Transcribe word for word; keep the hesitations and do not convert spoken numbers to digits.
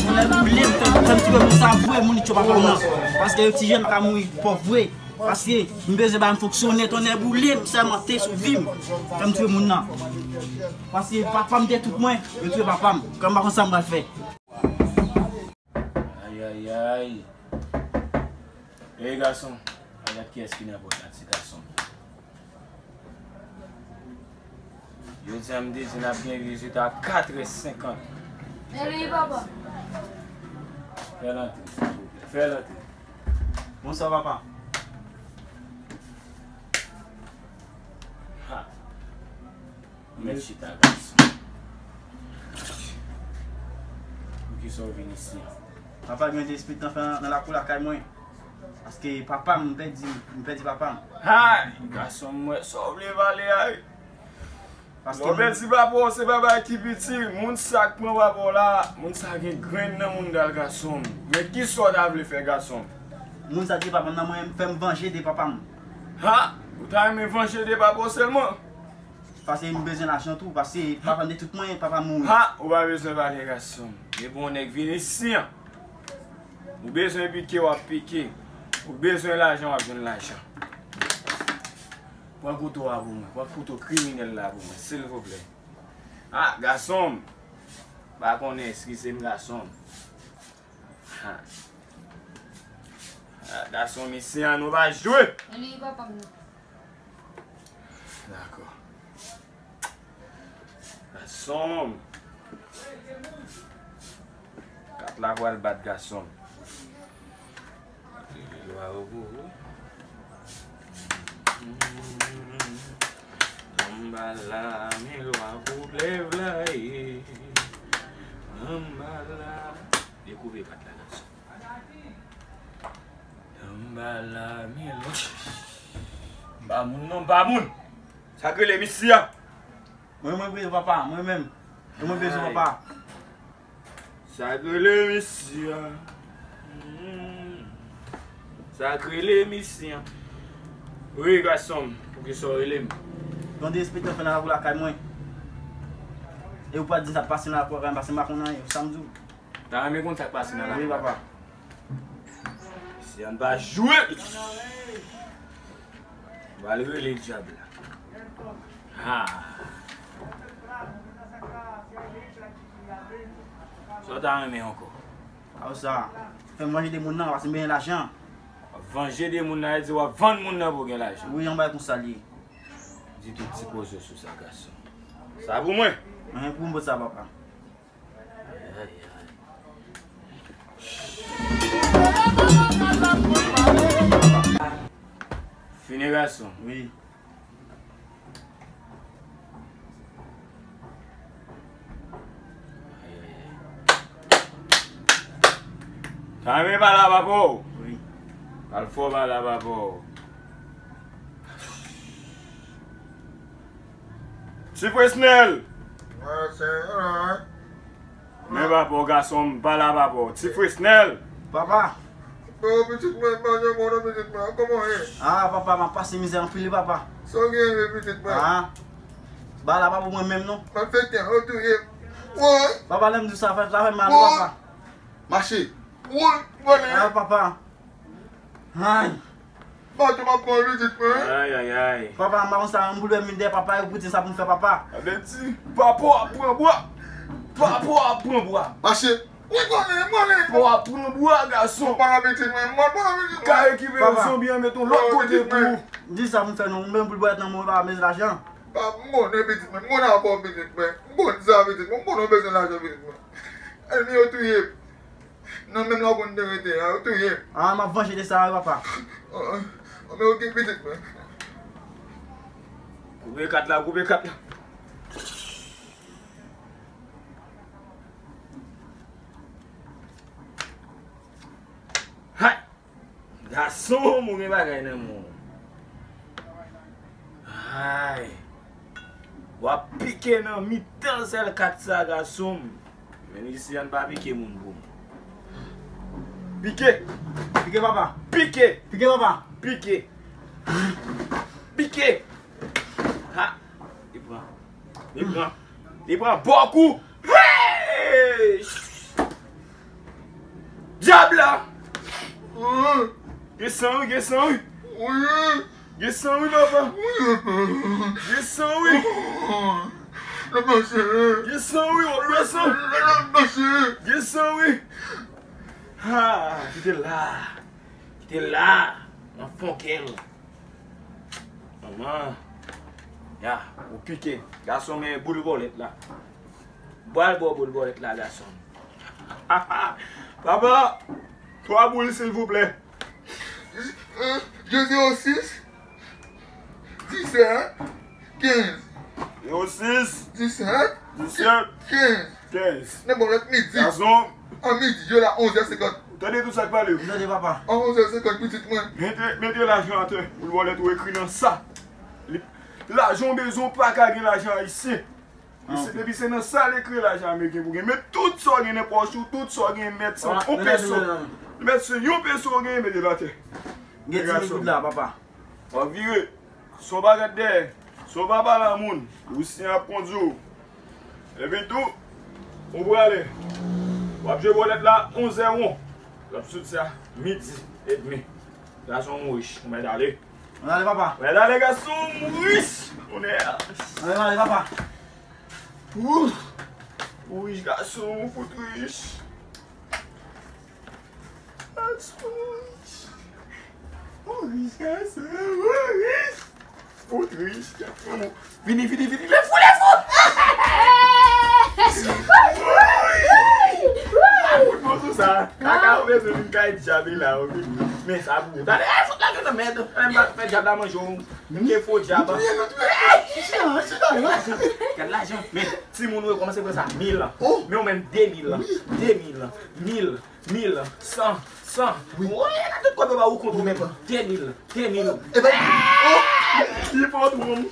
Tonnè boule m, fè m, fè m tire moun sa vre, moun ityo papa m nan. Paske yon ti jèn pa ka mouri pòv vre. Paske m bezwen ba m fonksyonè, tonnè boule m, sèmante sou vi m. Fè m tire moun nan. Paske papa m te tout mwen, yo tire papa m. Kòm m pa konn sa m pral fè. Ayayay. Ey gason, al gad kiyès ki nan pòt la, ti gason. Jodi a m te di n ap gen rezilta a katrè senkant. Men li, papa. Fè l antre, silvouplè. Fè l antre. Bonswa, papa. Ha. Ou mèt chita, gason. Poukisa w vin isi a? Papa, gen yon ti espiritan fè nan, nan lakou lakay mwen. Paske papa m, m pèdi, m pèdi papa m. Hay! Gason m, wè sa w vle pale a wi. Paske lè w pèdi papa w, se pa bagay ki piti. Moun sa k pran papa w la, moun sa gen grenn nan mounda l, gason m. Men kisa w ta vle fè, gason m? Moun sa ki papa m nan, mwen, fè m vanje de papa m. Ha! Ou ta renmen vanje de papa w sèlman? Paske m bezwen lajan tou, paske papa m te tout mwen, papa m mouri. Ha! Ou pa bezwen pale, gason m. Depi yon nèg vin isi a, ou bezwen pike, w ap pike. Ou bezwen lajan, w ap jwenn lajan. Pran kouto a pou mwen. Pran kouto kriminèl la pou mwen, silvouplè. Ah, gason m. Pa konnen, eskize m, gason m. Ha. Ah, gason m, isi a nou pa jwe. Li papa m nan. Dakò. Gason m. Kat la pral bat, gason m. Lwa ou pou ou. Anba la, men lwa pou lèv la ye. Anba la. Dekoupe kat la, gason. Anba la, men lwa. M pa moun non, m pa moun. Sa k rele misye a? Mwen, mwen bezwen papa, mwen menm. Mwen bezwen papa. Sa k rele misye a? Hmm. Sa k rele misye a? Wi, gason m, poukisa w rele m? Yon derespektan fè nan lakou lakay mwen. E ou pa di sa k pase nan lakou lakay mwen, paske m pa konn anyen, sa m di w. Ta renmen konn sa k pase nan lakou lakay mwen. Wi, papa. Si ann pa jwe. Pral rele dyab la. Ha. Sa w ta renmen ankò? Aw sa. Fè m vanje de moun nan, paske m bezwen lajan. W ap vanje de moun nan, vle di w ap vann moun nan pou w gen lajan. Wi, yon bagay konsa l ye. Di tout ti koze w sou sa, gason. Sa pou mwen. Mwen pou m bòt sa, papa. Ay, ay. Fini, gason. Wi. Ay, ay, ay. Sa renmen pale a papa w? Wi. Pale fò, pale a papa w. Ti Fresnel! Mwen se, men papa w, gason m, pale a papa w. Ti Fresnel! Papa! Yo, pitit mwen, manje mwen non, pitit mwen. Kòman w ye? Ah, papa, m ap pase mizè anpil wi, papa. Sa w genyen, pitit mwen? Ah. Bala pa pou mwen menm non. M ap fè tan, yo touye m. Woy! Papa, lè m di w sa fè, sa fè mal wi, papa. Mache. Woy, vole. Ah, papa. Ay. Bato m ap pran pitit mwen. Ay, ay, ay. Papa, m pa konn sa, m boule m vin dèyè papa, yo pote sa pou m fè papa. Sa vle di, papa w ap pran bwa. Papa w ap pran bwa. Mache. Wi, konnen, konnen. Papa w ap pran bwa, gason. Mwen pa pitit mwen, mwen pa pitit mwen. Ka rekipere zonbi an, met yon lòt kote pou ou. Di sa pou m fè non, m menm pou l bwèt nan mwen, pa bezwen lajan. Pa, m konnen pitit mwen, m konnen afè w pitit mwen. M konn sa pitit mwen, m konnen w bezwen lajan pitit mwen. Ènmi yo touye m. Nan menm la w konn te rete a, yo touye m. Ah, m ap vanje de sa wi, papa. Ah, ah, men oke pitit mwen. Koupe kat la, koupe kat la. Hay! Gason, ou gen bagay nan men w. Ay. W ap pike nan mitan sèl kat sa, gason m. Men isi, ann pa pike moun pou m. Pike! Pike, papa! Pike! Pike, papa! Pike! Pike! Ha! Li pran. Li pran. Li pran bòkou! Hey! Gen san wi, gen san wi. Wi. Gen san wi, papa. Wi, papa. Gen san wi. Papa, cheri. Gen san wi, w ap pran san. Papa, cheri. Gen san wi. Ha, kite la. Kite la. Nan fon kè l. Manman. Ya, ou pike. Gason, men boul bòlèt la. Bwal bò boul bòlèt la, gason. Papa, twa boul, silvouplè. Gen zewo sis, disèt, kenz. Zewo sis, disèt, disèt, kenz. Kenz. Nan bòlèt midi. Gason. An midi, yo la onzè senkant. Ou tande tout sa k pale yo? M tande, papa. An onzè senkant, pitit mwen. Mete, mete lajan atè. Boul bòlèt ou ekri nan sa. Li, lajan w bezwen, w pa ka gen lajan ayisyen. Depi se nan sa l ekri lajan ameriken pou gen. Met tout sa w gen nan pòch ou, tout sa w gen, mèt se yon peso. Mèt se yon peso w gen, mete l atè. Gen ti goud la, papa. W ap vire. Son pa gad dèyè. Son pa pale a moun. Ou si ap kondui w. Epi tou, ou prale. W ap jwe bòlèt la onzè won. W ap sot sa midi edmi. Gason, m rich. Ou mèt ale. Ann ale, papa. Mèt ale, gason, m rich. Onè. Ann ale, papa. Ou rich, gason, ou fout rich. Gason, ou rich. Ou rich, gason, ou rich. Fout rich, gason. Vini, vini, vini, lè fou, lè fou. Fout bon sou sa. Kaka ou bezwen vin kay djab la, ou vini. Men sa pou ou. Talè, fout la nan mèd. Fè djab la manje ou. Ke fo djab. Gad lajan. Men, timoun ou yo kòmanse pran sa. Mil. Men ou menm de mil. De mil. Mil. Mil. San. San. Woy, nan tout kòb yo ba ou kont ou menm. De mil. De mil. Li fò twonm.